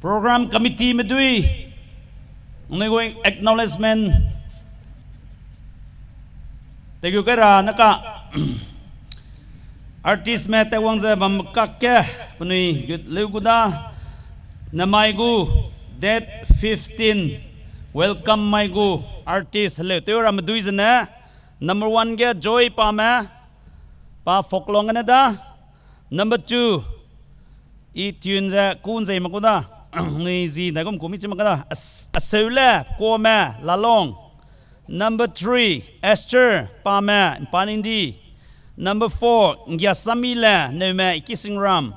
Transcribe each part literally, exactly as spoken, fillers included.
Program committee medui, nui gu acknowledgement tegu kai ra naka, artistme tewang ze bam kak ge, penui gut leu gu da, namai gu date fifteen, welcome mai gu artist heleu tew ramme dui zene, number one ge Joy Pame, pa Foklong gene da, number two, i tune ze kun zei mak gu da, nui zi ndaigum ku mi chi mak da, as-, Aseule Kome Lalong, number three, Esther Pame Mpaningdi, number four, Nggiasamile Neume Ikisingram,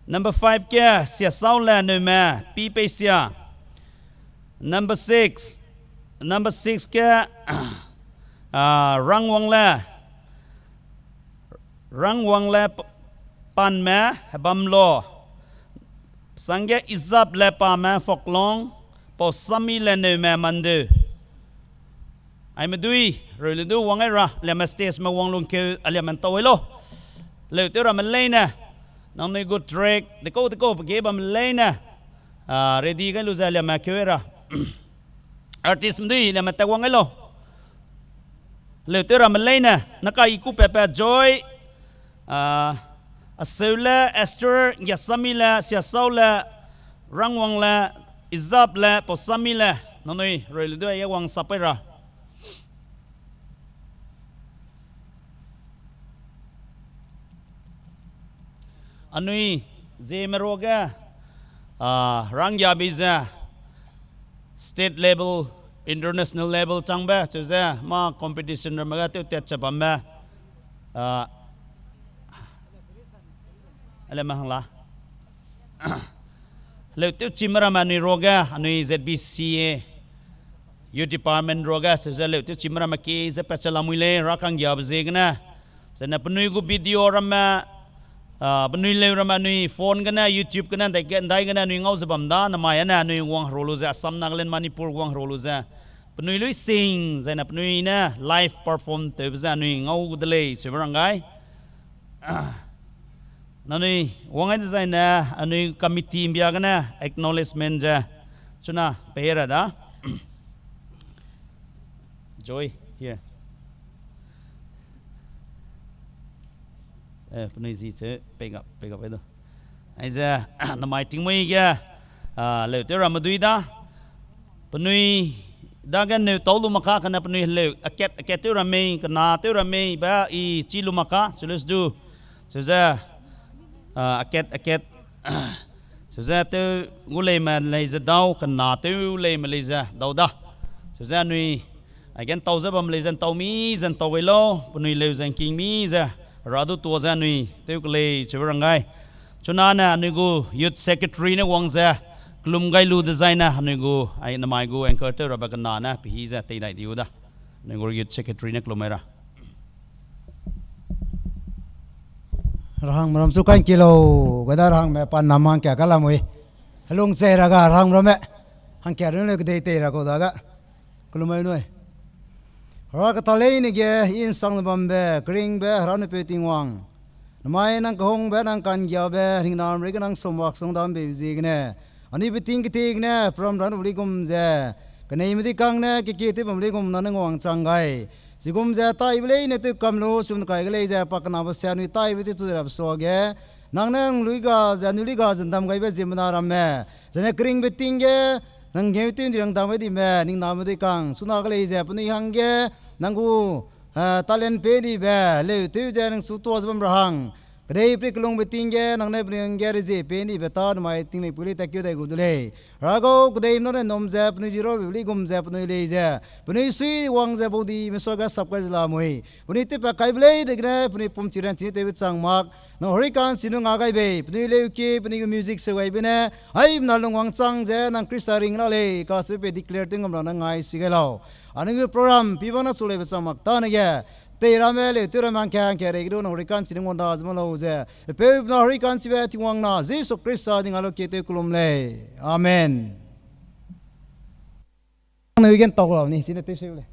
number five ge Siasaule Neume Pi Peisia, number six, number six ge, ah, Rangwangle, Rangwangle P-, Panme Hebamlo, sangge Izaple Pame Foklong, Pausamile Neume Mandeu. Aime dui, reu le du wang ai ra, aliame stage me wang lungkeu, aliame ntau ai lo. Leu tew ramme leine, nangnui gu track, dekau dekau pe ge bamme leine, ah, ready gai lu ze aliame keu ai ra. Artist medui, aliame tewang ai lo. Leu tew ramme leine, naka i ku pepe Joy, ah, Aseule, Esther, Nggiasamile, Siasaule, Rangwangle, Izaple, Pausamile, nangnui reu le du ai wang sap ai ra. Anui Zeme ruage, ah, rangyabi ze state level, international level changbe, cheu ze mâ competition ramme ga tew tat che bambe, ah, ale ma hang la. Leu tewchime ramme anui ruage, anui Z B C A, Youth Department ruage, cheu ze leu tewchime ramme ki ze pat che lamui lei, ra kanggiabe ziegene. Zene penui gu video ramme, ah, penui leu ramme anui phone gene, YouTube gene, ndai ge-, ndai gene anui ngau ze bam da, namai ane anui wangherua lu ze, Assam, Nagaland, Manipur wangherua lu ze. Penui lui sing, zene penui ne live perform tewbe ze anui ngau gu de lei, cheube rang gai. Nanui wang ai dezaine, anui committee mbia gene acknowledgement ze chuna pei ra da. Joy, here. Eh, penui zi cheu, pei gap, pei gap ai du. Aize, namai tingmui ge, ah, leu tew ramme dui da. Penui dage neu tau lu mak ka, kane penui heleu, akat, akat tew ramme, kena tew ramme, ba i chi lu mak ka, cheu le du. Cheu ze, ah, akat, akat. Cheu ze tew gu leime lei ze dau, kena tew leime lei ze dau da. Cheu ze anui, aige ntau ze bam lei ze ntau mi ze ntau gai lau, penui leu ze ngking mi ze, ra du tuâ ze anui tew kelei cheube rang gai. Chuna ne anui gu youth secretary ne wang ze, kelum gai lu dezaine anui gu, ai namai gu anchor tew rabe kena ne pehî ze tei dai di u da. Anui gu youth secretary ne kelum mai ra. Rahangme ram chu ka'ngkie lau, gada rahangme pa nam hangkia ka lamui. Helung chei ra ga rahangme ramme. Hangkia runne kedei tei ra kau dage. Kelum mai nui. Hera kata leine ge, i nsang bambe, keringbe, Hera ne peu Tingwang. Namai nang kehungbe, nang ka'nggiabe, ringnam rei ge nang somwak song dam beibe ziegene. Anui beting ketie gene, peram ran beli gum ze. Keneime dui kang ne, kekie tew bam beli gum nang ne nguang chang gai. Chigum ze taibe leine tew kam lu, sum kai ge lei ze, pa kenabe se anui taibe tew chu ze rabe suage. Nang ne nang lui ga ze, anui lui ga ze ndam gaibe ziemmena ramme. Zene keringbe ting ge, nang ngeu tew ndi rang dam gai dime, ningname dui kang, suna ge lei ze, penui hangge, nang gu, eh, talent pe dibe, leu tew ze nang su tuâ ze bam ra hang. Kedei peli kelungbe ting ge, nang ne penui hangge rezie pe dibe ta, namai tinglei pui lei tatkeu dai gu de lei. Hera gau, kedei mna ne nom ze, penui zero be beli gum ze, penui lei ze. Penui sui wang ze baudime suage sap kai ze lamui. Penui tewpat kaibe lei degene, penui pum chiran chine tewbe chang mak. Nang hori kan sinu nga gai bei, penui leu kie, penui gu music seu gaibe ne. Haimena lungwang chang ze, nang Khrista ring la lei, kaseu pe declare tew ngam ra nang ngai si gai lau. Anui gu program, pi bang na su leibe chang mak tane ge. Tei ramme leu tew ramme hangke hangke rei ge du nang hori kan chine ngwanda ze ma lau ze. Peu na hori kan chibe Tingwang na, Jisu Khrista ning a lu kie tew kelum lei. Amen. Nang ne weekend tau lau ni, chine tew seu lei.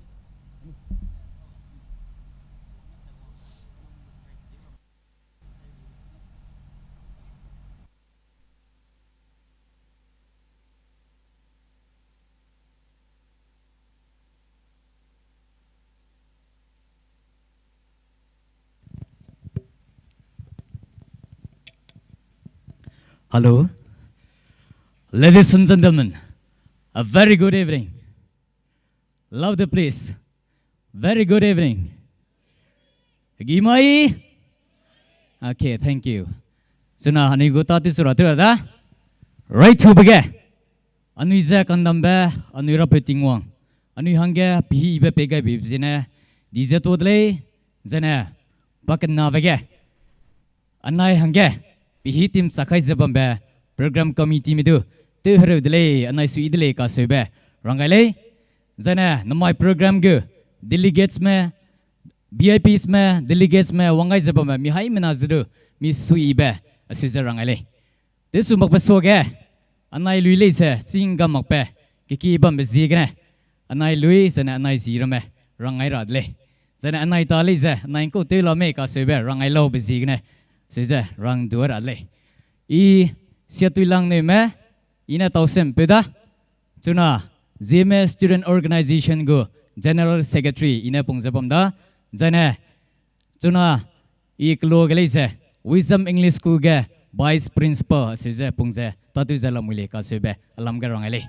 Hello. Ladies and gentlemen, a very good evening. Loud please. Very good evening. Gimai. Okay, thank you. Chuna anui gu tâ tew su ra tew ra da. Right to begin. Anui ze kandambe, anui Rapeu Tingwang, anui hangge pehîbe pei gai beibe ziegene, di ze tuâ de lei, zene, pa kenabe ge, anai hangge, pehî team chak kai ze bambe, program committeeme du, tew hereu de lei, anai suiyi de lei kaseube, rang gai lei. Zene, namai program gu, delegatesme, V I Psme, delegatesme, wang gai ze bambe, mi haimena zu du, mi suiyibe, aseu ze rang gai lei. Tew su makbe suage, anai lui lei ze, chîng gam makbe, keki bambe ziegene, anai lui, zene anai ji ramme, rang gai ra de lei. Zene anai tâ lei ze, anai ’ngkau tew la mei kaseube, rang gai laube ziegene, seu ze, rang du ra de lei. I, Siatuilang Neume, i ne Tausempeu da, chuna, Zeme Student Organization gu General Secretary i ne pung ze bam da, zene, chuna, i keloa ge lei ze, Wisdom English School ge Vice Principal aseu ze pung ze, tâtew ze lamui lei kaseube, alam ge rang gai lei.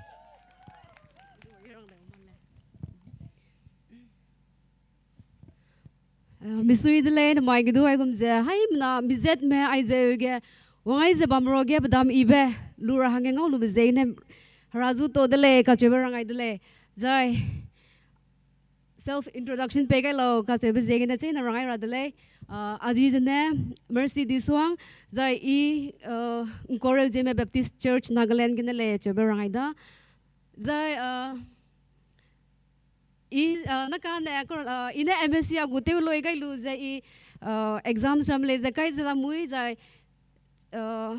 Eh, misui de lei, namai ge du aigum ze, haimena mizatme aizeu ge, wang gai ze bam ruage bedam yibe, lu ra hangge ngau lube ziegene, hera zu tuâ de lei, kacheube rang gai de lei. Zai, self introduction pei gai lau, kacheube ziegene, cheîne rang gai ra de lei. Ah, azi zene, Mercy Disuang, zai i, eh, ’Ngkoreu Zeme Baptist Church, Nagaland gene lei, cheube rang gai da. Zai, eh, i, eh, na kane, eh, i ne M S C a gu tew loi gai lu ze i, eh, exams ram lei ze kai ze lamui zai, eh,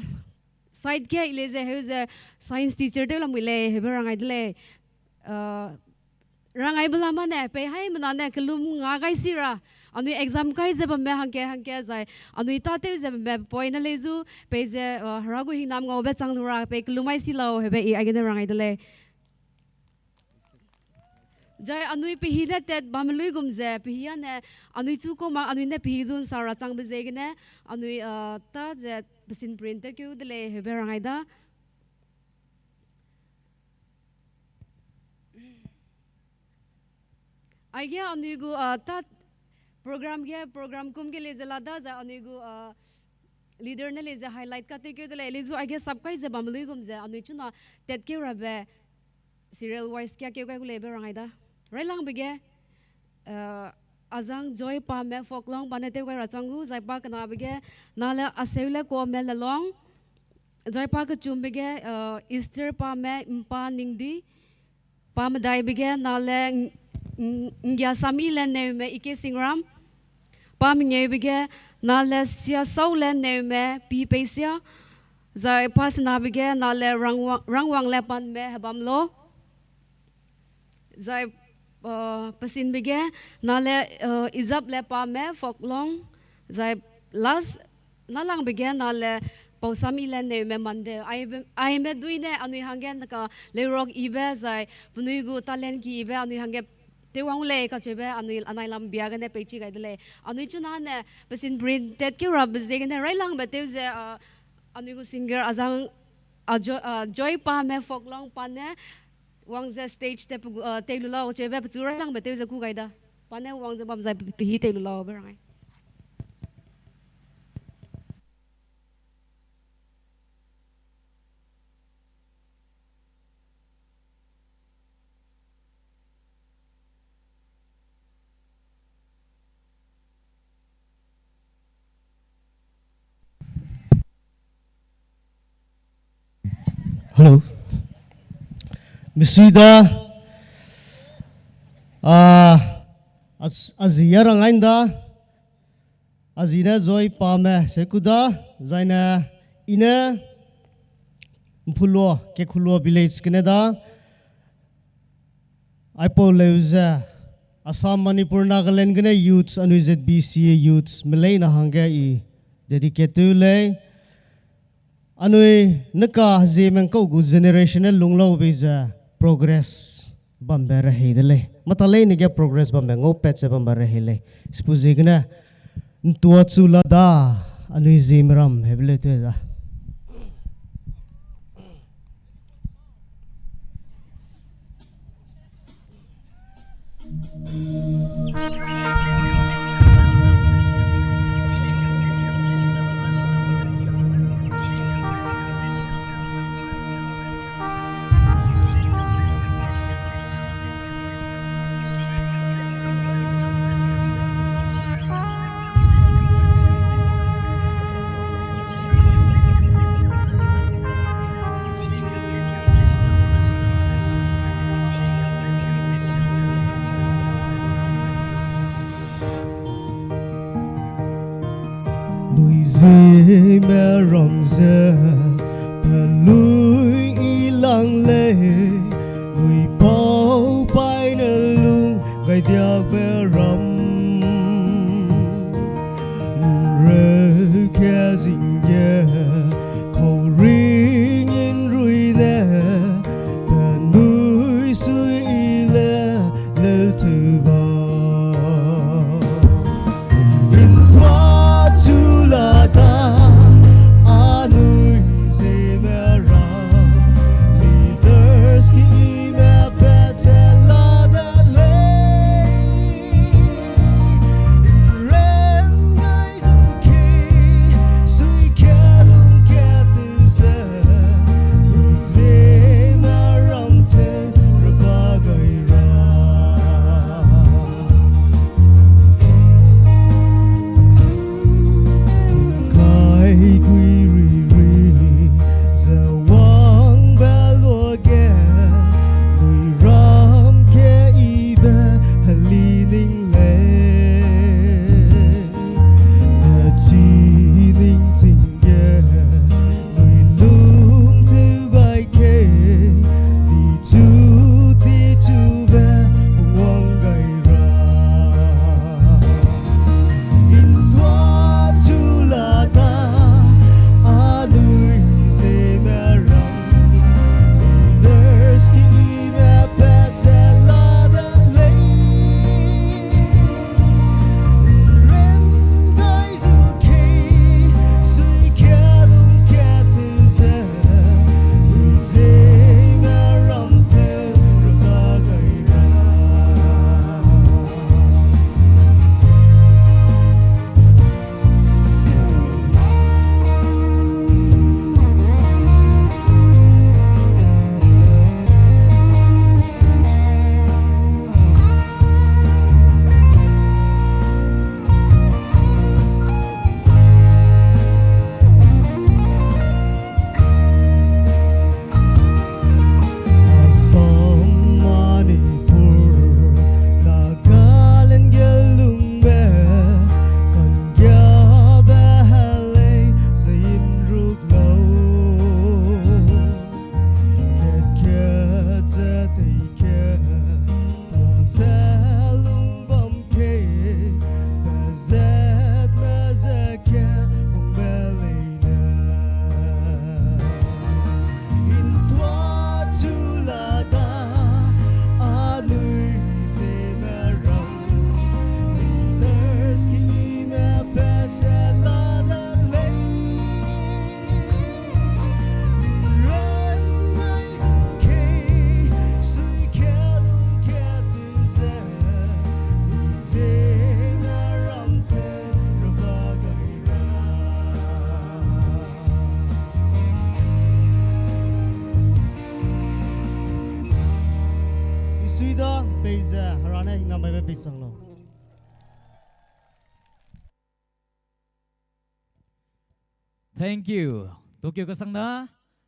side ge i lei ze heu ze science teacher tew lamui lei, heube rang gai de lei. Eh, rang gaibe lam â ne, pei haimena ne kelum nga gai si ra, anui exam kai ze bambe hangke hangke zai, anui tâtew ze bambe point ne lei zu, pei ze, eh, hera gu hingnam ngaube chang lu ra, pei kelum mai si lau, heube i aigene rang gai de lei. Zai anui pehî ne tat bamme luigum ze, pehî â ne, anui chu ku mak, anui ne pehî zun sa ra changbe ziegene, anui, eh, tâ ze pesin print tekeu de lei, heube rang gai da. Aige anui gu, ah, tâ program ge, program kum ge lei ze la da zai anui gu, ah, leader ne lei ze highlight katekeu de lei, lei zu aige sap kai ze bamme luigum ze, anui chuna tatkeu rabe serial wise kia keu gai gu leibe rang gai da. Railangbe ge, eh, azang Joy Pame Foklong pa ne tew gai ra chang gu, zai pa kenabe ge, nale Aseule Kuame Lelong, zai pa kechumbe ge, eh, Easter Pame Mpa Ningdi, pa medaibe ge, nale Ng-, Ng-, Nggiasamile Neume Ike Singram, pa mengeube ge, nale Siasaule Neume Pipeisia, zai pa senabe ge, nale Rangwa-, Rangwangle Panme Hebamlo, zai, eh, pesinbe ge, nale, eh, Izaple Pame Foklong, zai last, nalangbe ge, nale Pausamile Neume Mande, aibe-, aime dui ne anui hangge naka leurok yibe, zai penui gu talent ki yibe, anui hangge tewwang lei kacheube, anui anai lam bia gene peichi gai de lei. Anui chuna ne, pesin print tatkeu rabe ziegene, railangbe tew ze, ah, anui gu singer azang, ah, Jo-, ah, Joy Pame Foklong pa ne, wang ze stage te pegu-, ah, tei lu lau, cheube pechu railangbe tew ze ku gai da. Pa ne wang ze bam zai pe-, pehî tei lu laube rang gai. Hello. Misui da, ah, az-, azi ya rang gai da, azi ne Joy Pame Sekuda, zai ne i ne Mphulua, Kekhulua village gene da, aipau leu ze, Assam, Manipur, Nagaland gene youths, anui Z B C youths, meleine hangge i dedicate tew lei. Anui neka Zeme ’ngkau gu generation ne lunglaube ze progress bambe rehei de lei. Mata leine ge progress bambe ngaupat ze bambe rehei lei. Chipau ziegene, ’ntua chu la da, anui Zeme ram hebe leu tew da. Pelui i lang lei, ui pau paine lung gai diak be ram. Reu ke zing ge, kau ring in rui ne, penui sui i le, leu teu ba. Inpua chu la da, anui Zeme ram, leaders ki i me pat te la da lei. Ren gai zu ki, sui ke lung ke teu ze, Zeme ram te reba gai ra. Kai gui rui rui, ze wang be luage, gui ram ke i be heli ning lei. Hechi ning ching ge, nui lung teu gai ke, di chu, di chu be, pungwang gai ra. Inpua chu la da, anui Zeme ram, leaders ki i me pat te la da lei. Ren gai zu ki, sui ke lung ke teu ze, Zeme ram te reba gai ra. Assam, Manipur, Nagaland ge lungbe, kanggiabe helei ze inruk lau. Kat kat ze tei ke, ta ze lung bam ke, pezat me ze ke, hungbe leine. Inpua chu la da, anui Zeme ram, leaders ki i me pat te la da lei. Ren gai zu ki, sui ke lung ke teu ze, Zeme ram te reba gai ra. I sui da, peize Hera ne hingnamaibe pei chang lau. Thank you. Tokyo kasang da,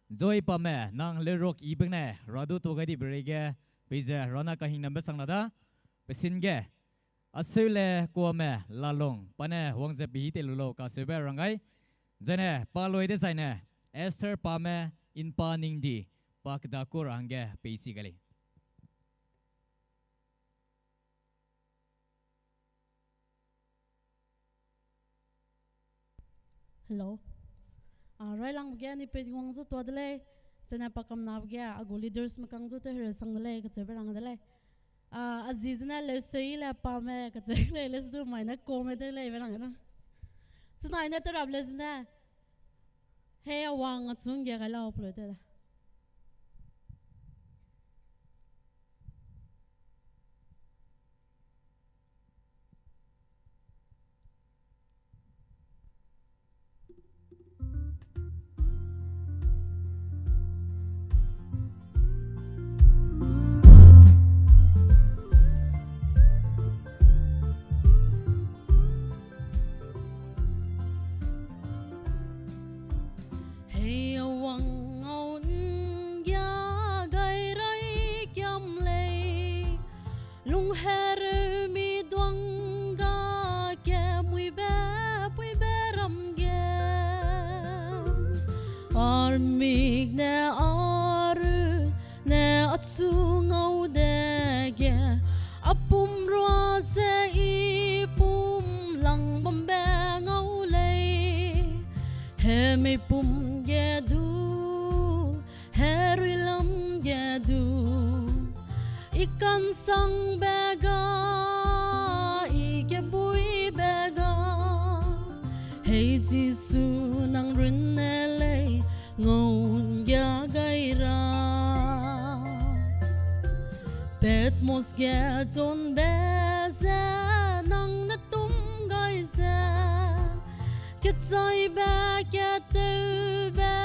Joy Pame, nang lerok i bengne radu tu gai dibe reige, peize Hera ne kahingnambe sang la da, pesin ge, Aseule Kuame Lalung, pa ne wang ze pehî tei lu lau kaseube rang gai, zaine pa loi dezaine, Esther Pame, Inpa Ningdi, pa keda ku ra hangge peisi gai lei. Hello. A, railangbe ge anui pei Tingwang zu tuâ de lei, zene pa kamnabe ge a gu leadersme kang zu tew hereu sang de lei kacheube rang de lei. A, a zi zene Leusei le Pame kacheu lei, le sedu mai ne Kuame de lei be rang na. Chunai ne tew rap le zene, hei a wang a chungge gai lau peleu tew de. Hei a wang au Mik ne aru ne achu ngau dege, a pum rua ze i pum lang bambe ngau lei. Hemei pum ge du, herui lam ge du, i kansangbe ga, i kebuibe ga, hei Jisu nang runne lei, ngau ’nggia gai ra. Patmos ge chonbe ze nang ne tum gai ze, kechaibe, ketewbe,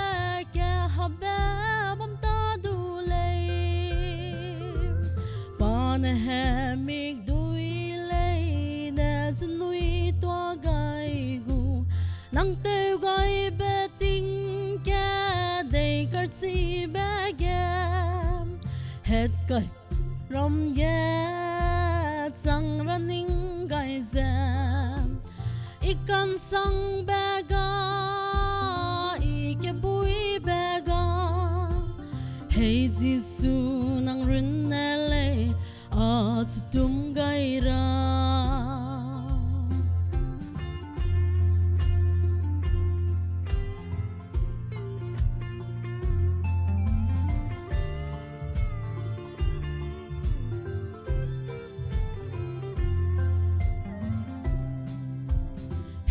kehabe bam ta du lei. Pa ne hemik dui leine zenui tua gai gu, nang tew gaibe ting kedei karchibe ge, hetkai ram ge chang ra ning gai ze, i kansangbe ga, i kebuibe ga, hei Jisu nang runne lei, achu tum gai ra.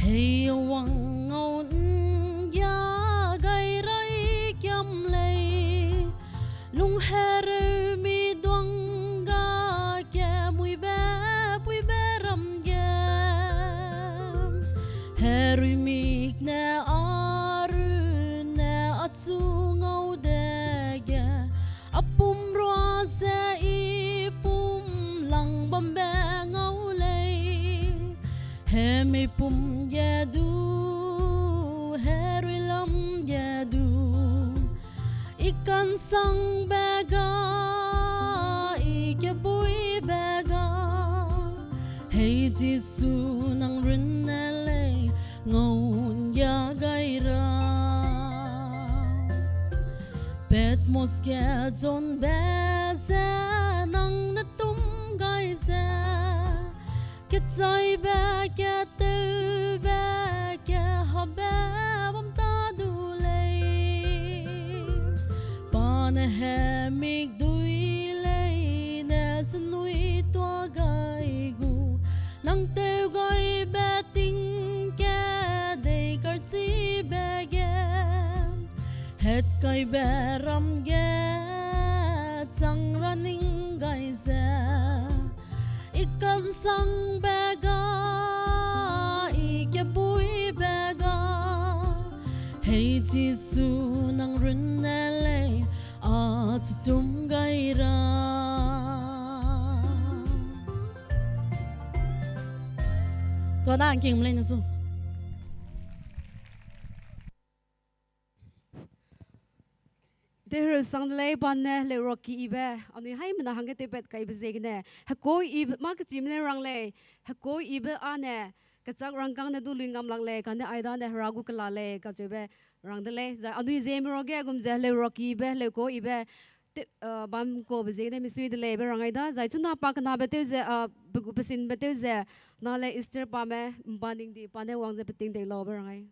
Hei wang ngau ’nggia gai rai kiam lei, lunghereu mi duang ga kemuibe puibe ram ge, herui mik ne aru ne achu ngau dege, a pum rua ze i pum lang bambe ngau lei. Hemei pum ge du, herui lam ge du, i kansangbe ga, i kebuibe ga, hei Jisu nang runne lei, ngau ’nggia gai ra. Patmos ge chonbe ze nang ne tum gai ze, kechaibe, ketewbe, kehabe bam ta du lei. Pa ne hemik dui leine zenui tua gai gu, nang tew gaibe ting kedei karchibe ge, hetkaibe ram ge chang ra ning gai ze, i kansangbe ga, i kebuibe ga, hei Jisu nang runne lei, achu tum gai ra. Tuana ngking leine zu. Tehereu sang de lei, pa ne heleu ruaki yibe, anui haimena hangge tewpat kaibe ziegene, hekau yibe, mâ kechîme ne rang lei, hekau yibe â ne, kechâk rangkâng ne du lui ngam lak lei, kane aidane Hera gu kela lei kacheube rang de lei. Zai anui Zeme ruage gum ze heleu ruaki yibe, heleu kau yibe, te, eh, bam kaube ziegene misui de lei be rang ai da. Zai chuna pa kenabe tew ze, ah, pe gu pesinbe tew ze, na lei Esther pame, ’mba ning di, pa ne wang ze peting tei laube rang ai.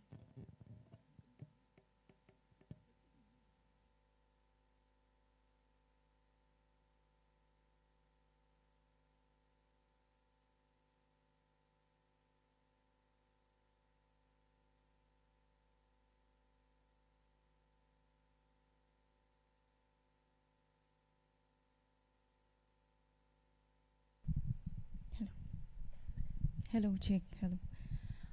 Hello, check, hello.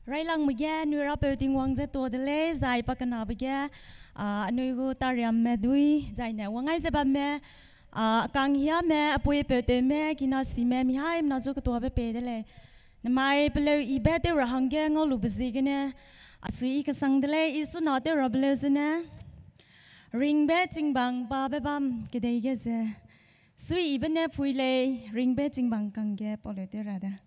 Railangbe ge anui Rapeu Tingwang ze tuâ de lei, zai pakenabe ge, ah, anui gu tariamme dui, zai ne, wangai ze bamme, ah, kanghiame, apuipeu tewme, kinasime, mihaimena zu ketuabe pei de lei. Namai peleu yibe tew ra hangge ngaulube ziegene, asui i kesang de lei, i suna tew rabe leu zene, ringbe chingbang pabe bam kedei ge ze, sui yibe ne pui lei, ringbe chingbang kangge pauleu tew ra da.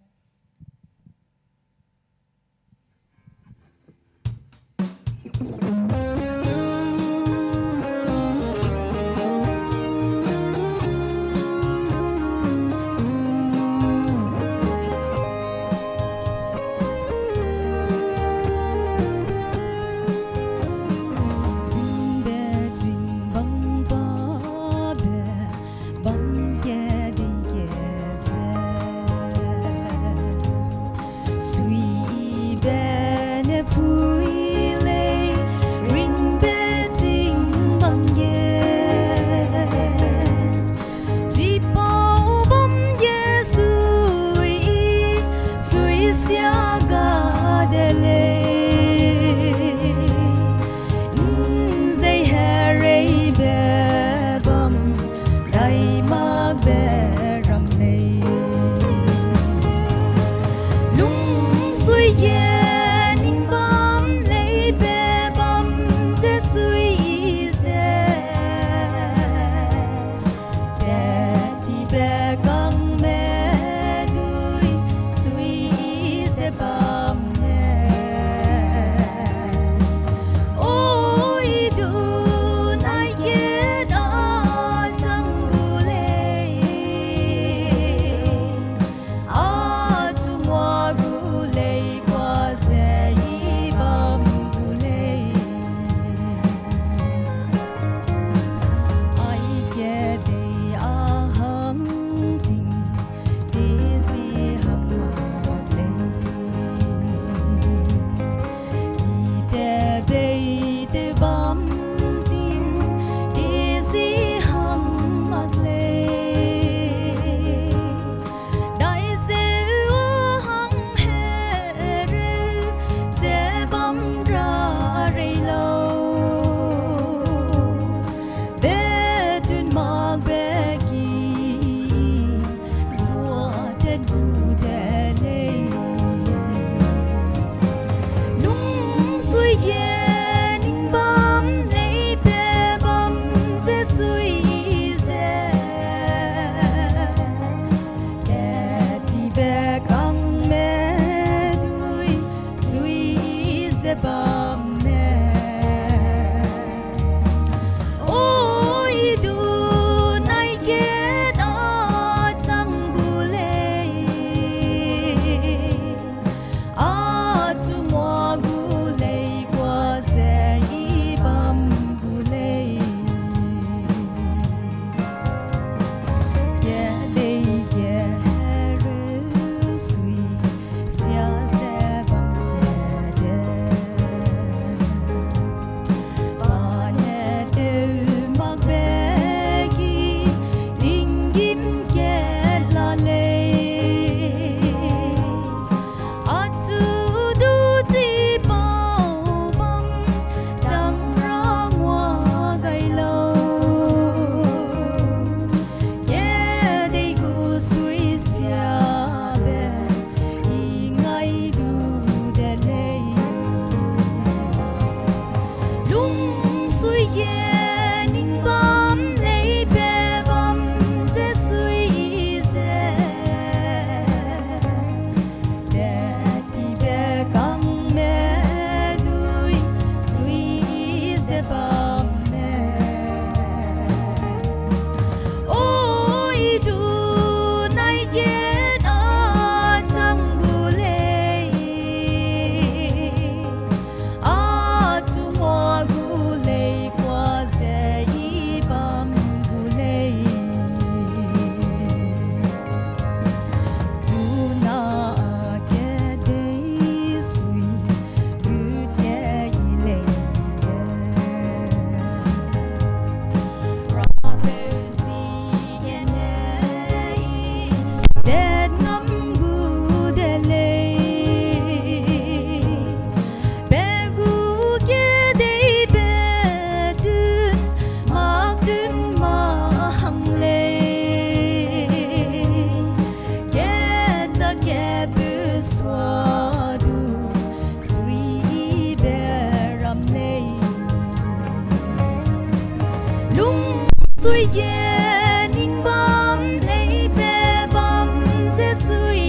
Ge ning bam lei pe bam ze sui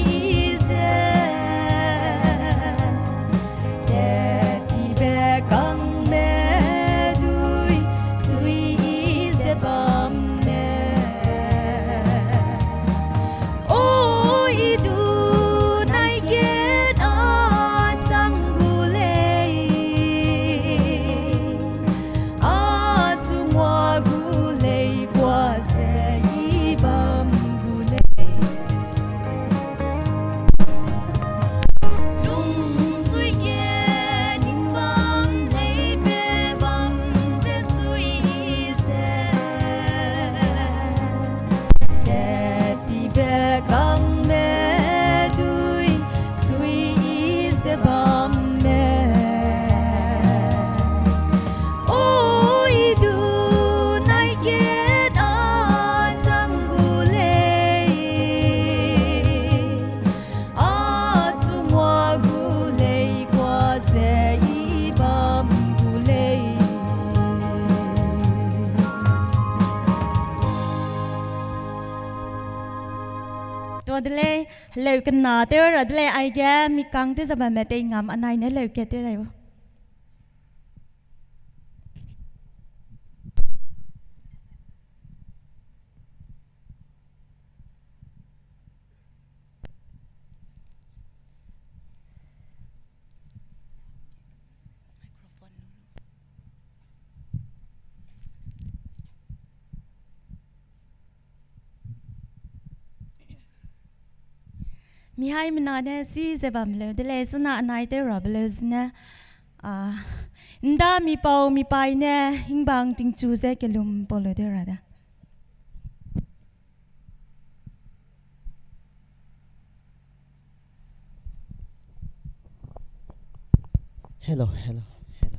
ze, tetibe kangme dui sui ze bamme. O i du nai ge na chang gu lei. A chu ngua gu lei kua ze i bam gu lei. Lungsui ge ning bam lei pe bam ze sui ze, tetibe kangme dui sui ze bamme. O i du nai ge na chang gu lei. A chu ngua gu lei kua ze i bam gu lei. Tua de lei, heleu kena tew ra de lei, aige mi kang tew ze bamme tei ngam anai ne heleu ke tew dai u. Mihaimena ne si ze bam leu de lei, suna anai tew rabe leu zene, a, nda mipau mipaî ne hingbang tingchu ze kelum pau leu tew ra da. Hello, hello, hello.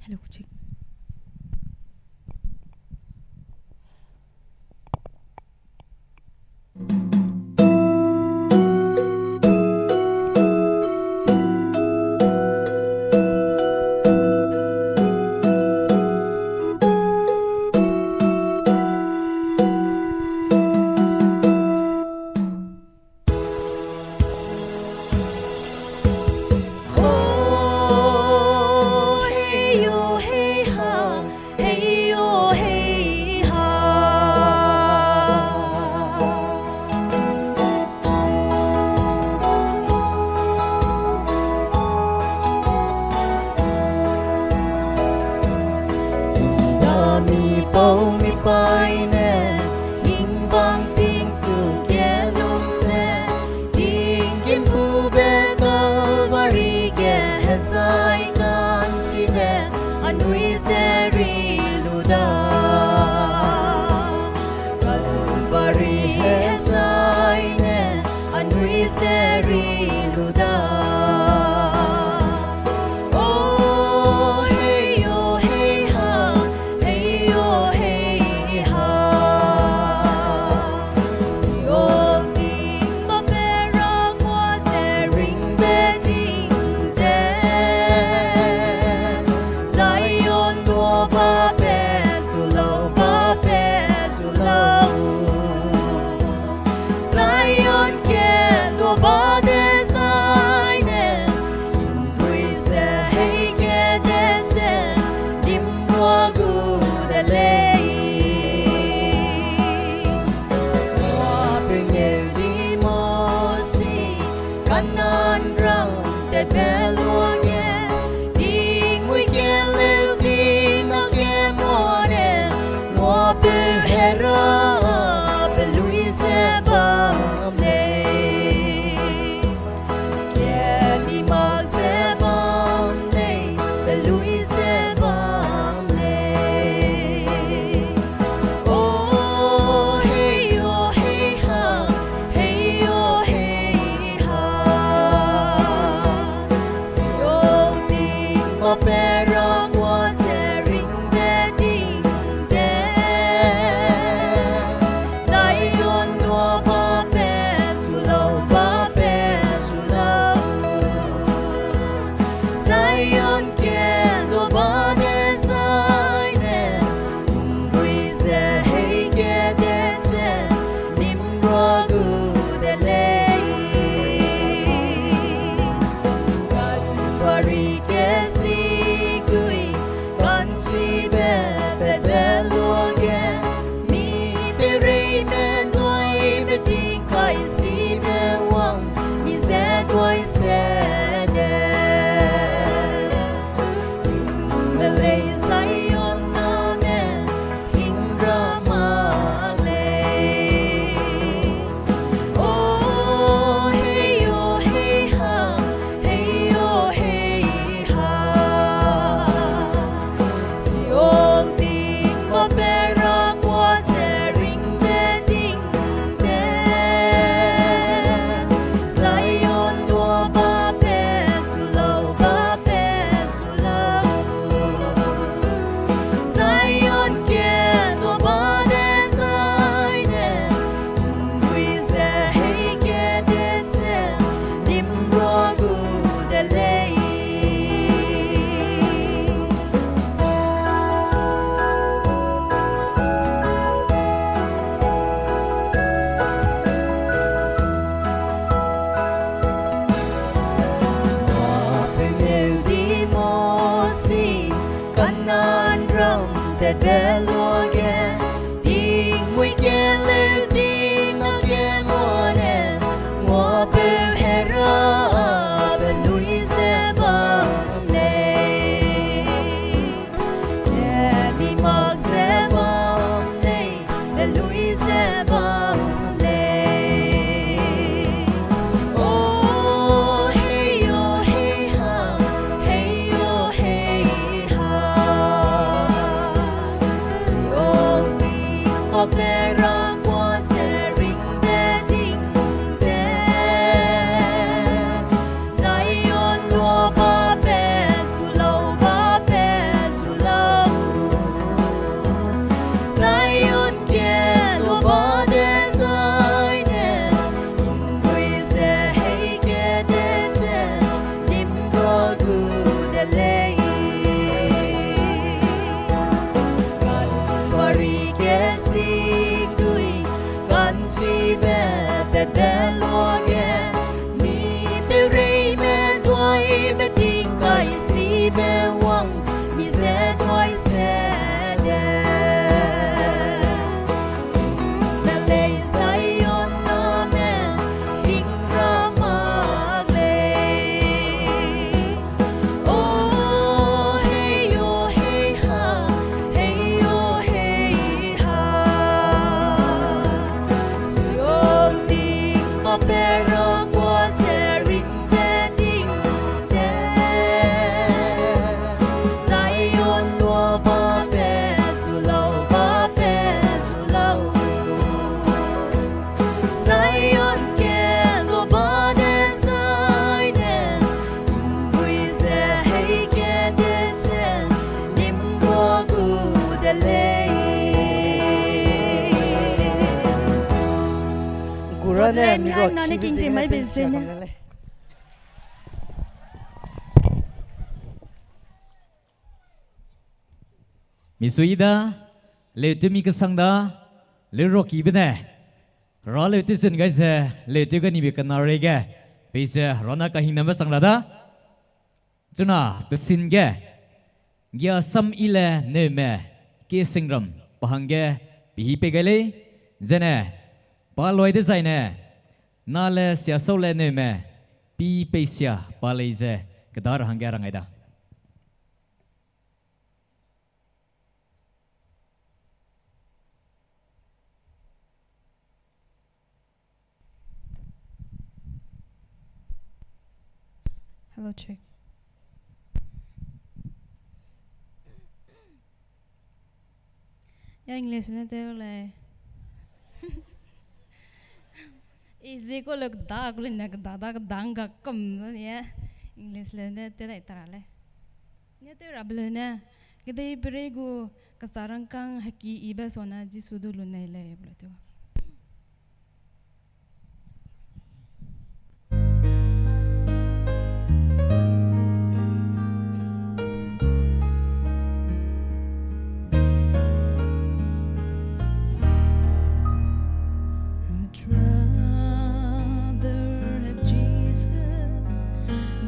Hello, check. Nda mipau mipaî ne hingbang tingchu kelum ze, tinggîm hube Kalvari ge hezai ka'nchibe anui ze ri lu da. Kalvari hezai ne anui ze ri lu da. O hei o hei ha, hei o hei ha. Zion ting ba pe ra ngua ze ringbe ting te. Zion dua ba pe su lau ba pe su lau. Zion ke dua ba dezai ne, ’nrui ze hei ke de ze, dim lua gu de lei. Wa pe ngeu di Mosi, Kanan ram tet be luage, tingmui ge leu di na ge mane, ngua pe Hera, pe lui ze bam lei. Kedi mak ze bam lei, pe lui ze bam lei. O hei o hei ha, hei o hei ha. Zion ting ba pe ra ngua ze ringbe ting te. Mui keleu ting na ke ngua ne, ngua peu Hera be lui ze bam lei. Kemi mak ze bam lei, be lui ze bam lei. O, hei o, hei ha, hei o, hei ha. Sion ting pa pe ra kua se ring de ting de. Zion lua ba pe zu lau, ba pe zu lau. Zion ge lua ba de zai ne, ’nrui ze hei ge de ze, lim rua gu de lei. Kalvari ge si tui, ka'nchibe pe pe lua ge, mi tewreime duai beting kai sibe wang, mi ze duai se de. Te lei Zion name, ting ra mak lei. O, hei o, hei ha, hei o, hei ha. Sion ting pa pe ra kua se ring de ting de. Zion lua ba pe zu lau, ba pe zu lau. Zion ge lua ba de zai ne, ’nrui ze hei ge de ze, lim rua gu de lei. Gurane mi rua nane ki king rimai be zene. Misui da, leu tew mi kesang da, leu rokibe ne, ra leu tew zun gai ze, leu tew gai nibe kena rei ge, peize ra na kahingnambe sang ra da. Chuna, pesin ge, Giasam Ile Neume, Kesingram, pa hangge, pehî pei gai lei, zene, pa loi dezaine, Nale Siasaule Neume, Pi Peisia, pa lei ze, keda ra hangge rang gai da. Hello, check. Ya, English ne tew lei. Iji ku le keda, ku le ne keda, da keda ngga kam za nie. English le ne tew dai ta ra lei. Ne tew rabe le ne, kedei perei gu kasa rangkâng heki yibe sane Jisu du lunei lei be le tew. I'd rather have Jesus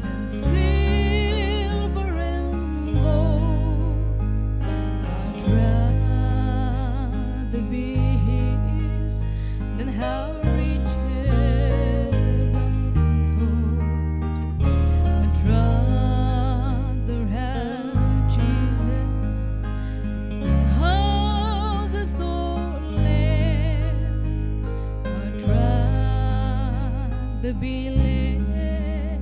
than silver and gold. I'd rather be his than have riches untold. I'd rather have Jesus than houses or land. I'd rather be led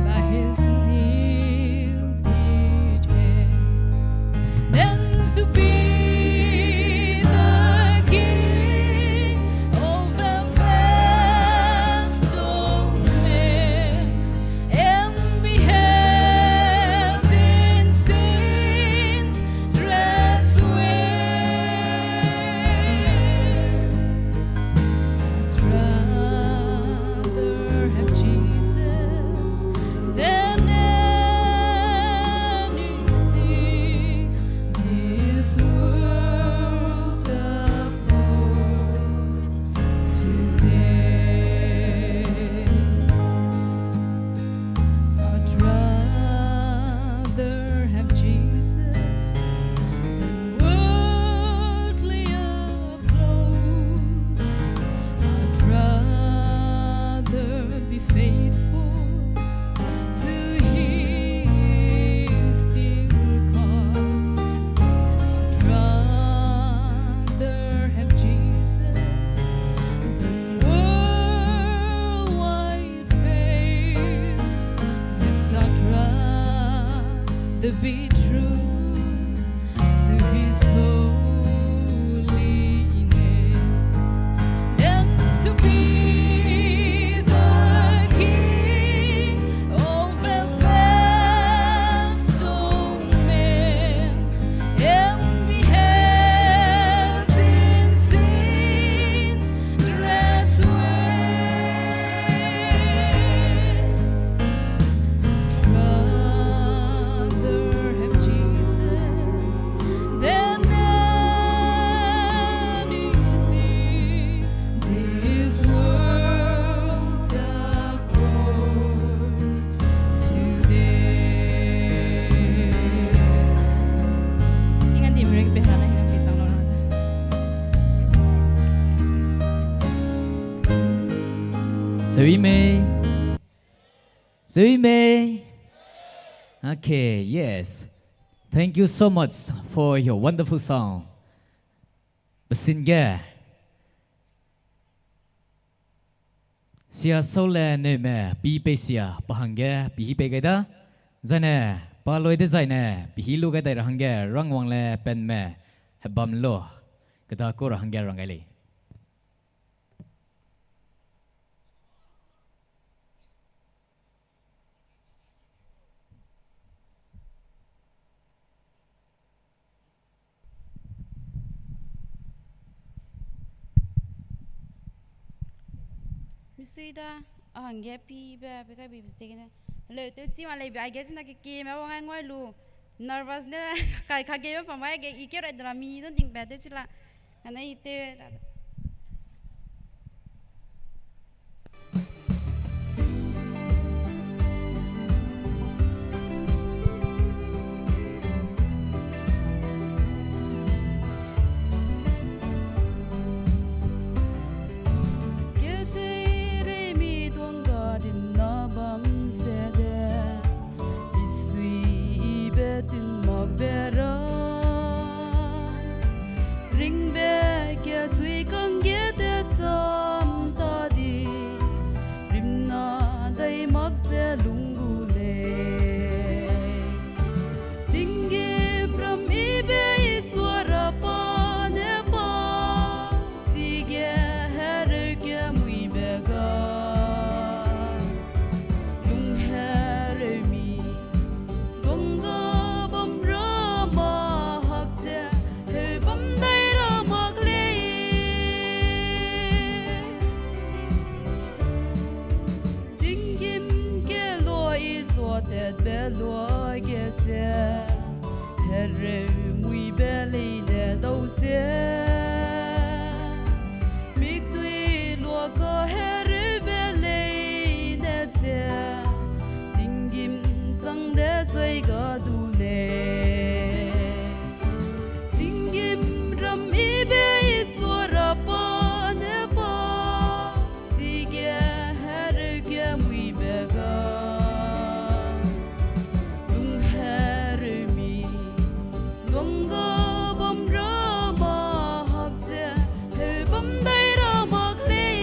by his heel each day than to be the king of a vast domain and be held in sin's dread sway. I'd rather have be true to his holy name, and to be the king of the vast domain, and be held in saints' dread sway. Rather have Jesus than anything this world affords today. Tingandime ring pe hera na hinang pe chang lo ra da. Sui mei. Sui mei. Okay, yes. Thank you so much for your wonderful song. Besin ge. Sia sau le neume pi pei sia pa hangge pi hi pei gai da. Zaine, pa loi de zaine, pi hi lu gai dai ra hangge rangwang le penme hebam lo. Keda ku ra hangge rang gai lei. Misui da, a hangge pibe, pe kai bibe ziegene. Leu tew chi ma leibe, aige chuna kekeme wang ai ngui lu. Nervous ne, kai kageme pam aige, i keu rai dera mi, don ding be tew chi la. Ane i tew ra da. Kedeirei mi duangga rimna bam ze de, misui i be tun mak be ra. Ringbe kesui kangge de cham ta di, rimna dai mak ze lung gu lei. Tinggîmram yibe Isua ra pa ne pa, chige hereu ge muibe ga. Lung hereu mi, duangga bam ra ma hap ze, heu bam dai ra mak lei. Tinggîm kelua i zuatatbe luage ze, hereu muibe leine dau ze. Mikdui luaka hereube leine ze, tinggîm chang de zai ga du lei. Tinggîmram yibe Isua ra pa ne pa, chige hereu ge muibe ga. Lung hereu mi, duangga bam ra ma hap ze, heu bam dai ra mak lei.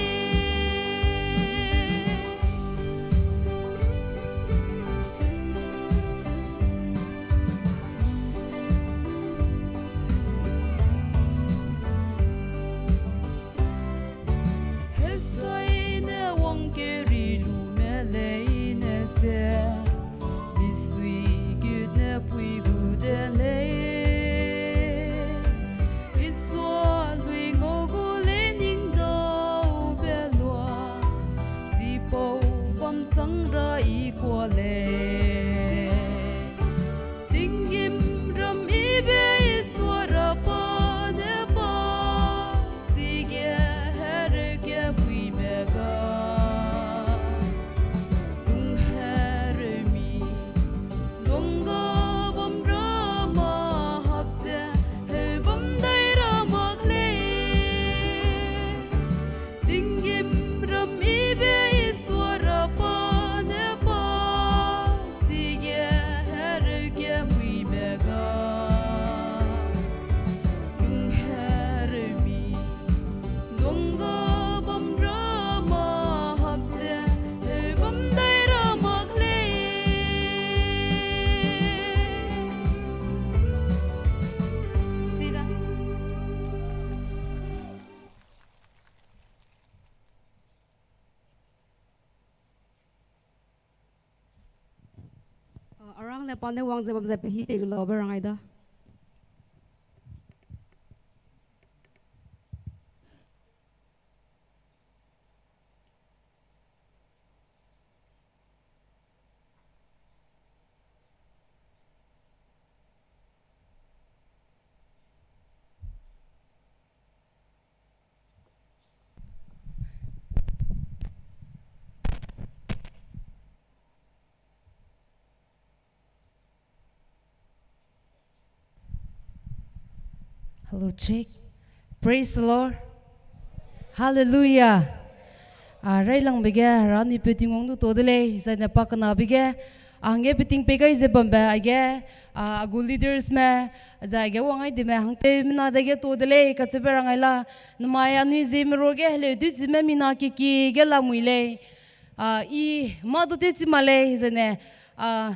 Hesai ne wangkeu ri lume leine ze, misui gut ne pui gu de lei. Isua lui ngau gu lei ning daube lua, chipau bam chang ra i kua lei. Tinggîmram yibe Isua ra pa ne pa, chige hereu ge muibe ga. Lung hereu mi, duangga bam ra ma hap ze, heu bam dai ra mak lei. Tinggîmram yibe Isua ra pa ne pa, chige hereu ge muibe ga. Lung hereu mi, duangga bam ra ma hap ze, heu bam dai ra mak lei. Ne pa ne wang ze bam ze pe hi tei lu lau be rang ai da. Hello, check. Praise the Lord. Hallelujah. A, railangbe ge, Hera ni pe Tingwang du to de lei, zai ne pa kenabe ge, a hangge pe ting pei gai ze bambe, aige, a, a gu leaders me, zai aige wang ai de me, hangtew mena dege to de lei, kacheube rang ai la, namai anui ziemme ruage heleu du zime mina kiki ge lamui lei, a, i ma du tew chi ma lei, zai ne, a,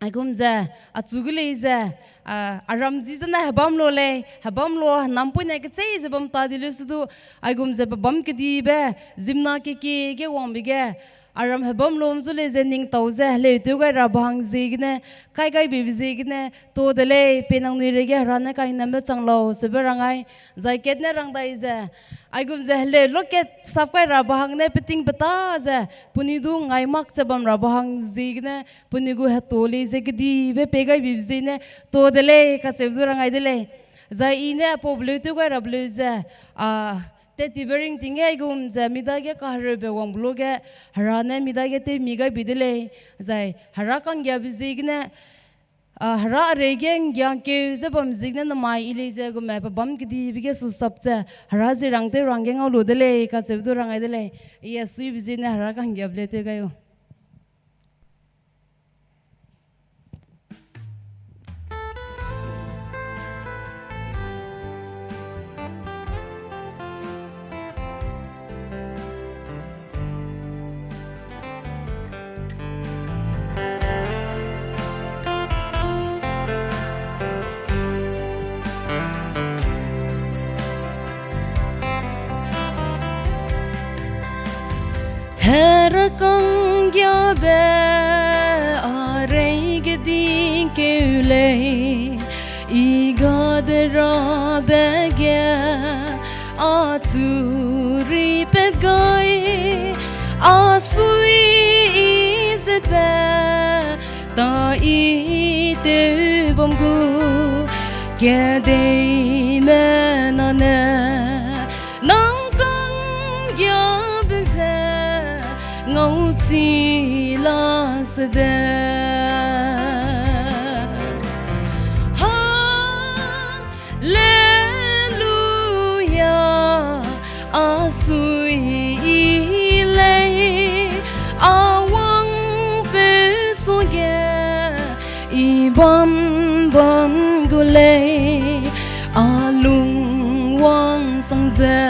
aigum ze, achu gu lei ze, a, aram zi zene hebam lo lei, hebam lo, henam pui ne kechei ze bam ta di lu su du, aigum ze pe bam kedibe, zimna kiki ge wangbe ge, aram hebam lo zu lei ze ningtau ze, heleu tew gai ra bang ziegene, kai gai bibe ziegene, to de lei, pe nangnui reige Hera ne kahinambe chang lau, sebe rang ai, zai kat ne rang dai ze, aigum ze heleu lo kat sap kai ra bang ne, pe ting pe ta ze, penui du ngai mak ze bam ra bang ziegene, penui gu heto lei ze kedibe pei gai bibe ziegene, to de lei, kacheu du rang ai de lei. Zai i ne pau beleu tew gai ra beleu ze, a, tetibe ringting ge aigum ze, mi dage kahereube wangbe lu ge, Hera ne mi dage tew mi gai bi de lei. Zai Hera kanggiabe ziegene, a, Hera reige nggiangkeu ze bam ziegene namai i lei ze gume pe bam kedibe ge susap ze, Hera zi rang tew rang ge ngau lu de lei, kacheu du rang ai de lei. I a suibe ziegene Hera kanggiabe leu tew gai u. Hera kanggiabe a reige dingkeu lei, i gade rabe ge a churi pat gai, a sui i ze pe ta i tew bam gu, kedeime nane, nang kanggiabe ze ngau chi la sede. Haleluya, a sui i lei, a wangpeu suage i bam bam gu lei, a lung wangsang ze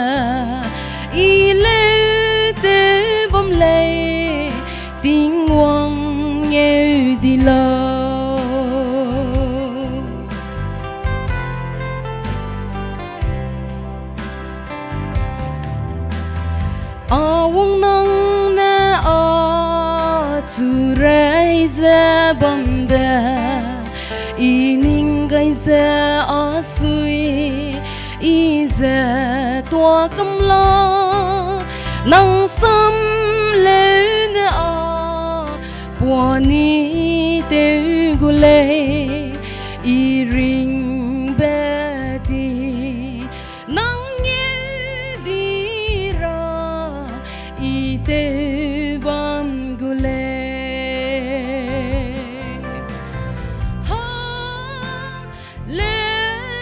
i leu tew bam lei, Tingwang ngeu di lau. A wang nang ne a chu rei ze bambe, i ning gai ze a sui i ze tuâ kam la, nang sam leune a puani tew gu lei, i ringbe ti nang ngeu di ra i tew bam gu lei.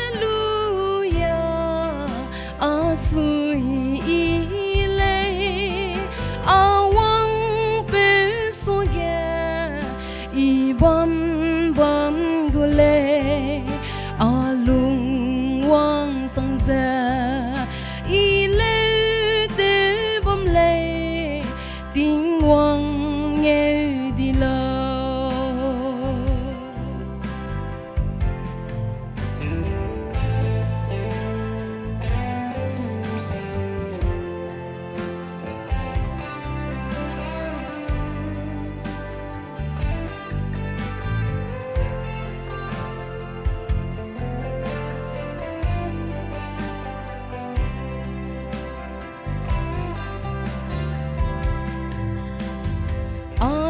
Haleluya, a sui i lei, a wangpeu suage i bam bam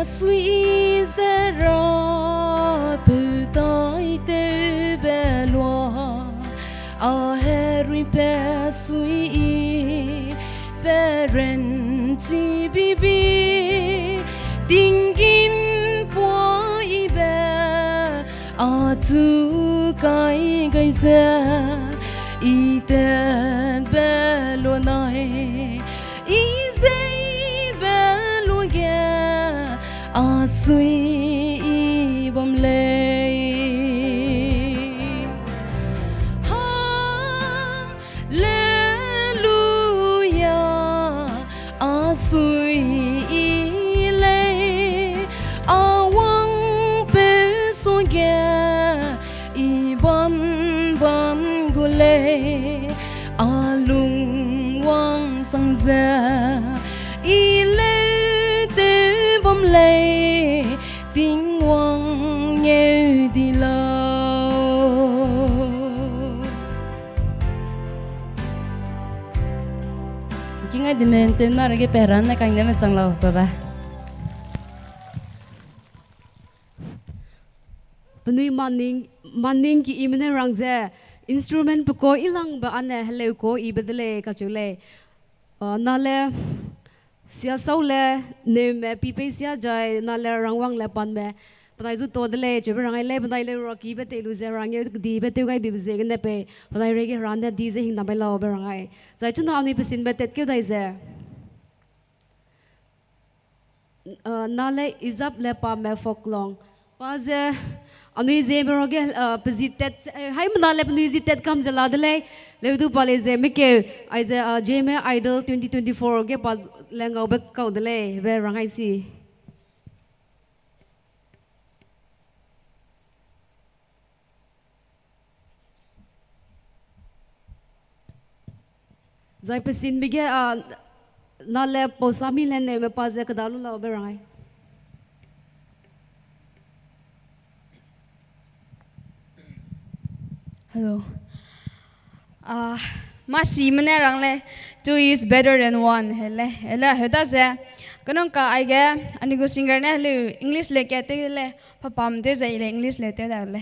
Sui ze ra peu tai tewbe lua, a herui pe sui i pe ren chi bibi, tinggîm pua i be, a chu kai gai ze, i tat be lua nai, i zei be lua ge, a sui i bam lei. Haleluya, a sui i lei, a wangpeu suage, i bam bam gu lei, a lung wang sang ze, i leu tew bam lei, Tingwang ngeu di lau. Kingai di men tew na rege pe Hera ne kang ne me chang lau to da. Penui maning, maning ki i mene rang ze, instrument pe ko i langbe ane heleu ko i be de lei kacheu lei. Ah, na le, sia sau le, neume pipei sia jai, na le rangwang le panme, penai zu to de lei, cheube rangai lei, penai le ruaki be tei lu ze, rangeu kedi be tew gai bibe ziegene pei, penai rege Hera ne di ze hing na bai lau be rangai. Zai chuna anui pesinbe tat keu dai ze. Ah, na le izap le pame foklong. Pa ze, anui ziemme ruage, ah, pezi tat, eh, haimena le penui zi tat kam ze la de lei, leu du pa lei ziemme keu, aize, ah, Zeme Idol twenty twenty-four ge pa le ngaube kau de lei, be rangai si. Zai pesinbe ge, ah, na le pau sami le neume pa ze keda lu lau be rangai. Hello. Ah, masi mene rang le, two is better than one, hele, hele, heda ze. Kanang ka aige, anui gu singer ne, heleu, English le kat tew le, papam tew ze i le English le tew da le.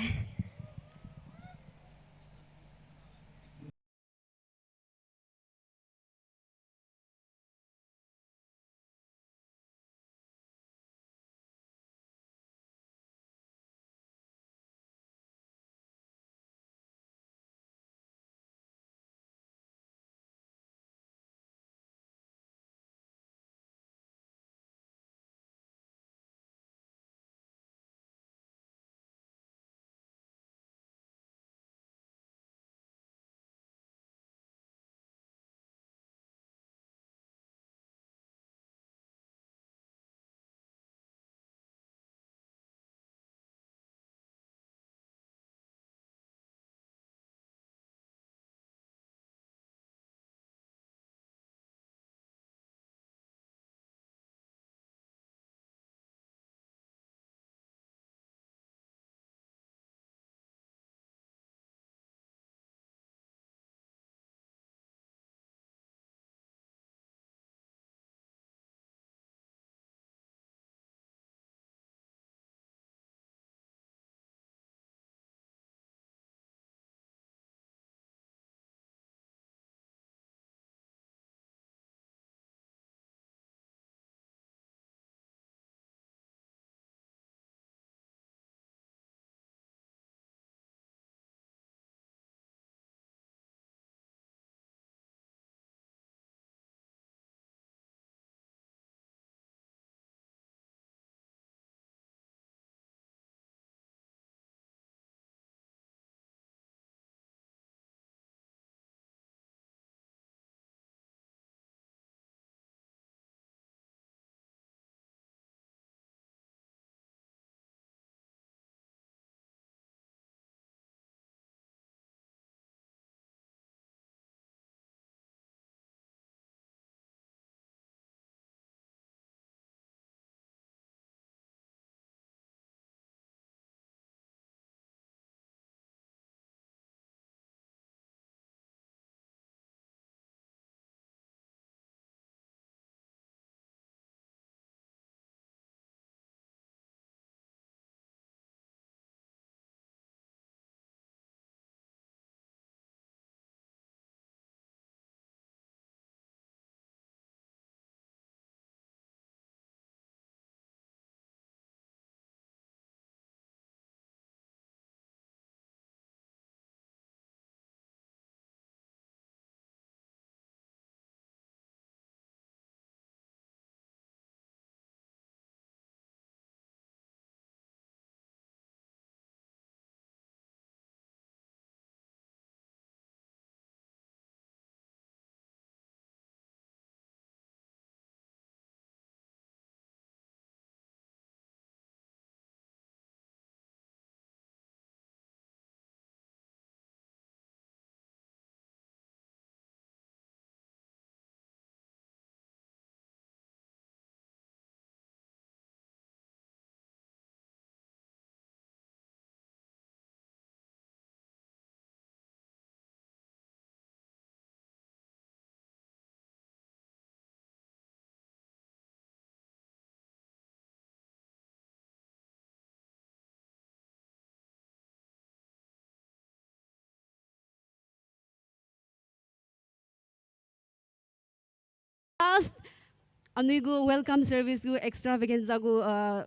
Anui gu welcome service gu extravaganza gu, uh,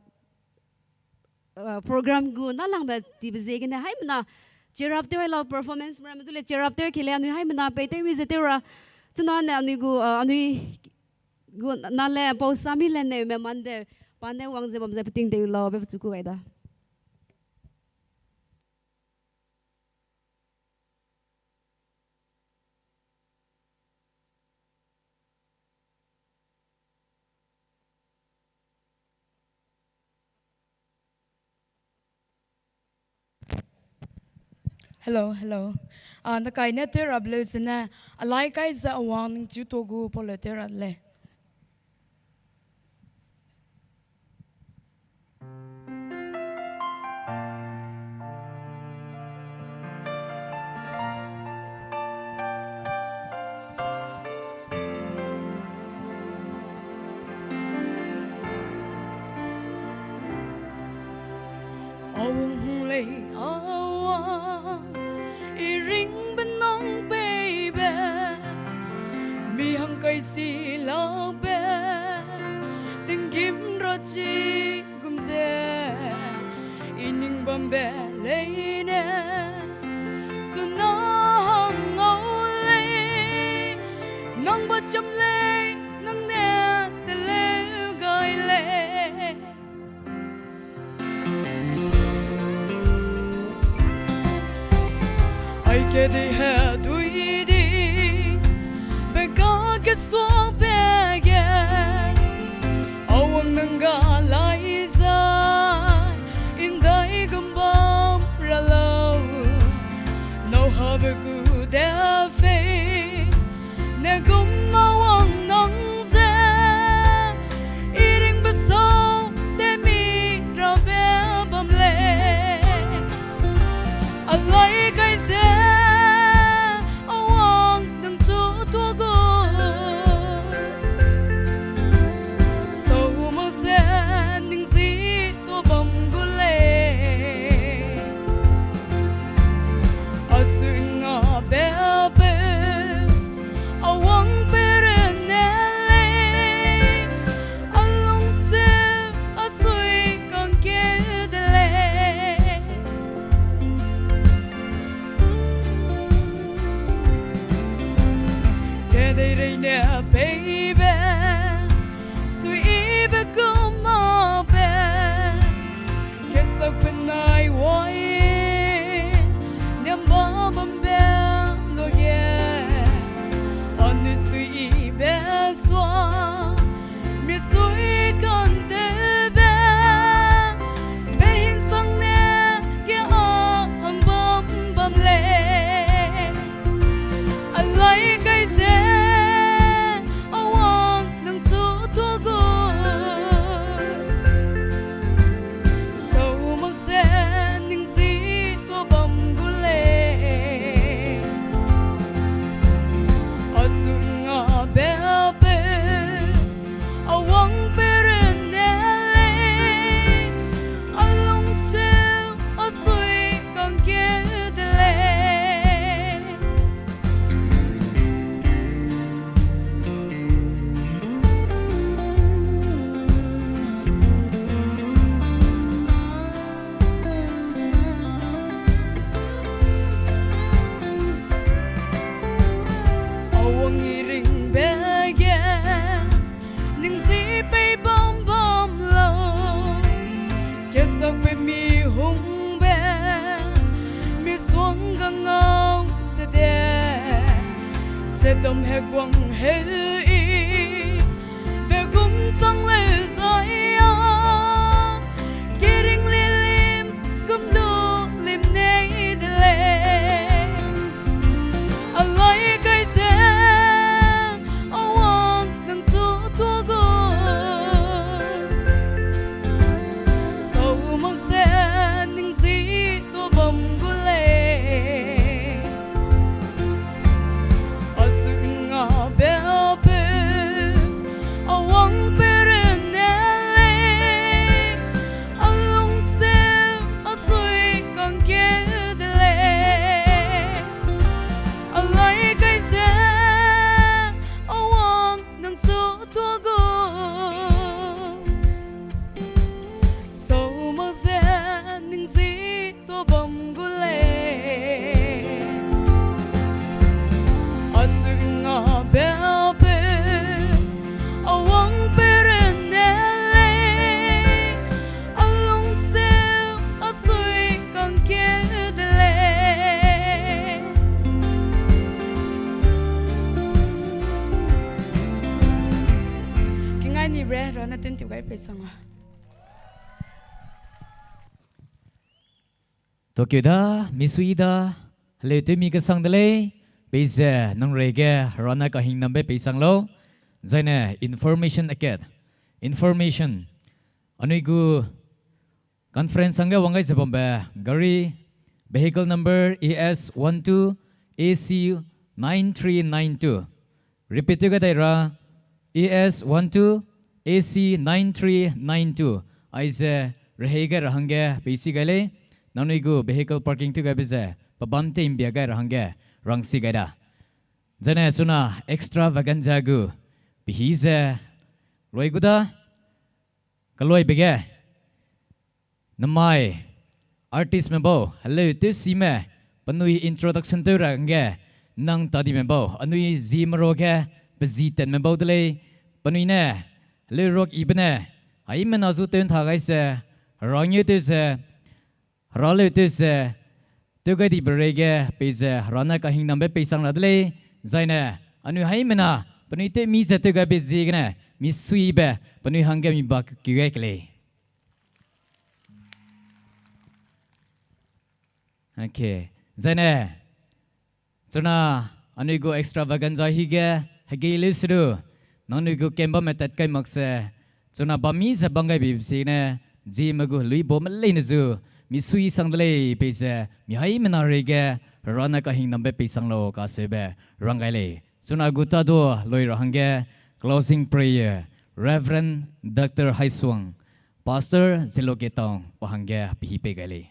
uh, program gu nâlangbe tibe ziegene haimena cheer up tew ai lau, performance ramme zu le cheer up tew ke lei anui haimena pei tew mi ze tew ra. Chuna ne anui gu, uh, anui gu nale pau sami le neume mande pa ne wang ze bam ze peting tew lau be pechu ku gai da. Hello, hello. Ah, nakaine tew ra beleu zene, alai kai ze awang ningchu to gu pau le tew ra lei. Awang hung lei awang, i ringbe nang peibe, mi hangkai si lakbe, tinggîm ra chi gum ze, i ning bambe leine, suna hang ngau lei, nang bacham lei, nang ne teleu gai lei. Ai kedei hedui di, be kakesuabe ge, awang nang ga lai zai, indai gum bam ra lau, nâu habe gu de fei, ne gum awang nang ze, i ringbe sau temi rabe bam lei. Alai kai ze, awang nang chu tua gu, sau mak ze ning zi tua bam gu lei. Achu nga be peu, awang pe rene lei, a lungcheu a sui kangkeu de lei. Kedeirei ne peibe, suibe gu mâ be, ketsakbe nai wai, niam ba bambe luage, anui suibe sua, mi sui kantewbe, be hingsang ne ge a hang bam bam lei. Alai kai ze, awang nang chu tua gu, sau mak ze ning zi tua bam gu lei. Achu nga be peu, awang pe rene lei, a lungcheu a sui kangkeu de lei. Awang i ringbe ge, ning zi pei bam bam lau. Ketsakbe mi hungbe, mi suang ga ngau sede, sedam heguang heu i, be gum chang leu zai a, kering lilim gum du lim nei de lei. Alai kai ze, awang nang chu tua gu, sau mak ze ning zi tua bam gu lei. Achu nga be peu, Bre, Hera ne tun tip gai pei sang a. Tokyo da, misui da, heleu tew mi kesang de lei, peize nang reige Hera ne kahingnambe pei sang lau, zaine information akat. Information. Anui gu conference hangge wang gai ze bambe gari, vehicle number A S one two A C nine three nine two. Repeat tew gai dai ra, A S one two A C nine three nine two. Aize rehei gai ra hangge pei si gai lei, nangnui gu vehicle parking tew gaibe ze, pebam teimbia gai ra hangge rang si gai da. Zene suna extravaganza gu, pehî ze, loi gu da, keloibe ge, namai, artistme bau, heleu tewsime, penui introduction tew ra hangge, nang tadime bau, anui zieme ruage, pe zi tatme bau de lei, penui ne, heleu ruak yibe ne, haimena zu tew ntha gai se, herangeu tew se, Hera leu tew se, tew gai dibe reige peize Hera ne kahingnambe pei sang ra de lei, zaine, anui haimena, penui tew mi ze tew gaibe ziegene, misuibe, penui hangge mi ba keu gai ke lei. Okay, zaine, chuna, anui gu extravaganza hige, hegei leu se du, nangnui gu kembamme tat kai mak se, chuna bam mi ze bam gai bibe ziegene, zieme gu heluibame leine zu, misui sang de lei peize, mi haimena reige, Hera ne kahingnambe pei sang lau kaseube, rang gai lei. Chuna gu tadu loi ra hangge, closing prayer, Reverend Doctor Haisuang, Pastor Zeloketang, pa hangge pehî pei gai lei.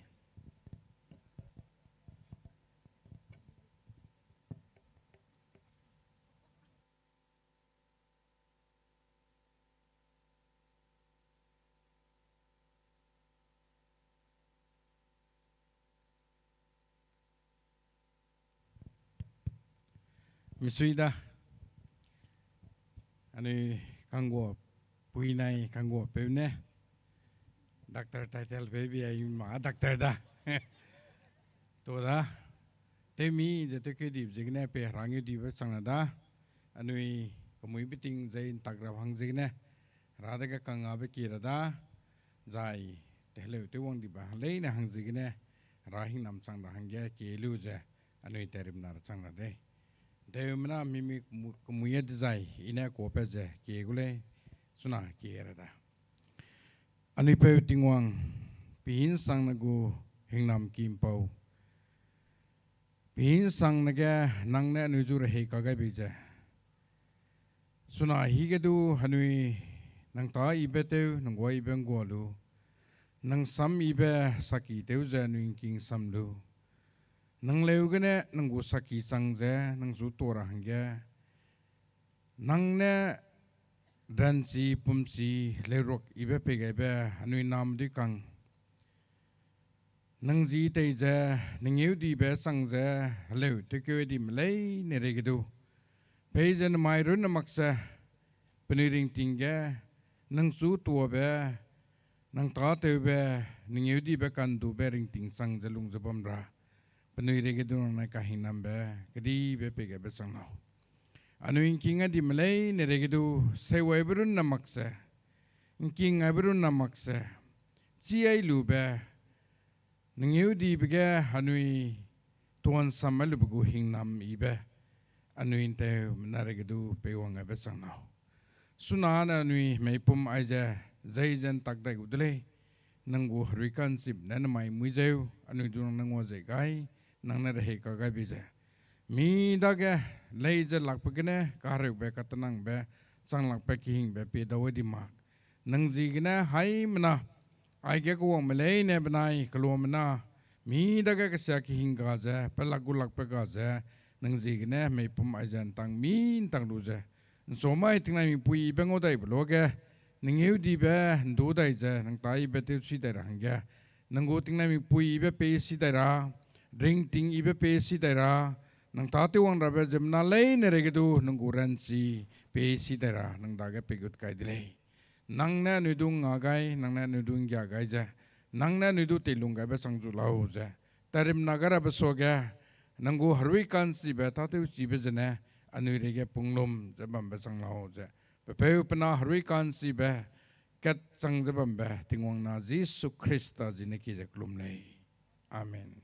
Misui da. Anui kangguapui nai kangguapeu ne. Doctor title pei bi ai ma doctor da. Tu da. Tewmi ze tewkeu dibe ziegene pei herangeu dibe chang ra da. Anui kemuîbe ting ze ntak ra hang ziegene. Hera dage kangngabe kie ra da. Zai, te heleu tew wang dibe leine hang ziegene. Hera hingnam chang ra hangge kie lu ze. Anui teirimna ra chang ra de. Dewmena mimi kemu-, kemuî dezai, i ne kuapat ze kie gu lei, suna kie ra da. Anui peu Tingwang, pihinsang ne gu hingnam kimpau. Pihinsang ne ge nang ne anui zu rehei ka gai bei ze. Suna hige du anui nang tâ yibe tew, nang guâ yibe nggua lu. Nang sam yibe saki tew ze anui ngking sam lu. Nang leu gene nang gu saki chang ze nang zu tuâ ra hangge. Nang ne ranchi pumchi leuruak yibe peigaibe anui nam dui kang. Nang ji tei ze, nang ngeudibe chang ze, heleu tewkeu dime leine reige du. Peize namai runne mak ze, penui ringting ge, nang chu tuâbe, nang tâtewbe, nang ngeudibe kandube ringting chang ze lung ze bam ra. Penui reige du nang ne kahingnambe, kedibe peigaibe chang lau. Anui ngking a dime leine reige du, seuaibe runne mak ze, ngking aibe runne mak ze, chi ai lube, nang ngeudibe ge anui tuansam ai lube gu hingnam yibe, anui nteumena reige du peiwang gaibe chang lau. Suna ne anui meipum aize, zei ze ntak dai gu de lei, nang gu herui ka'nchim ne namai mui zeu, anui du nang ne ngua zei gai, nang ne rehei ka gai bei ze. Mi dage, lei ze lakbe gene, kahereube katenangbe, chang lakbe kehingbe pie dau di mak. Nang ziegene haimena, aige kewangme leine benai keluamena, mi dage kesia kehing ga ze, pelak gu lakbe ga ze, nang ziegene meipum aize ntang mi ntang lu ze. Nchumai tingnai mipui yibe ngau daibe luage, nang ngeudibe ndu dai ze, nang tâ yibe tewchi dai ra hangge. Nang gu tingnai mipui yibe pei si dai ra, ringting yibe pei si dai ra, nang tâ tewwang rabe ziemmena leine reige du, nang gu ranchi pei si dai ra, nang dage peigut kai de lei. Nang ne anui du nga gai, nang ne anui du nggia gai ze, nang ne anui du teilung gaibe chang zu lau ze, teirimna gai rabe suage, nang gu herui ka'nchibe tâtewchibe zene, anui reige punglum ze bambe chang lau ze, Pe peu pe na herui ka'nchibe, kat chang ze bambe Tingwang na Jisu Khrista zi ne ki ze kelum lei. Amen.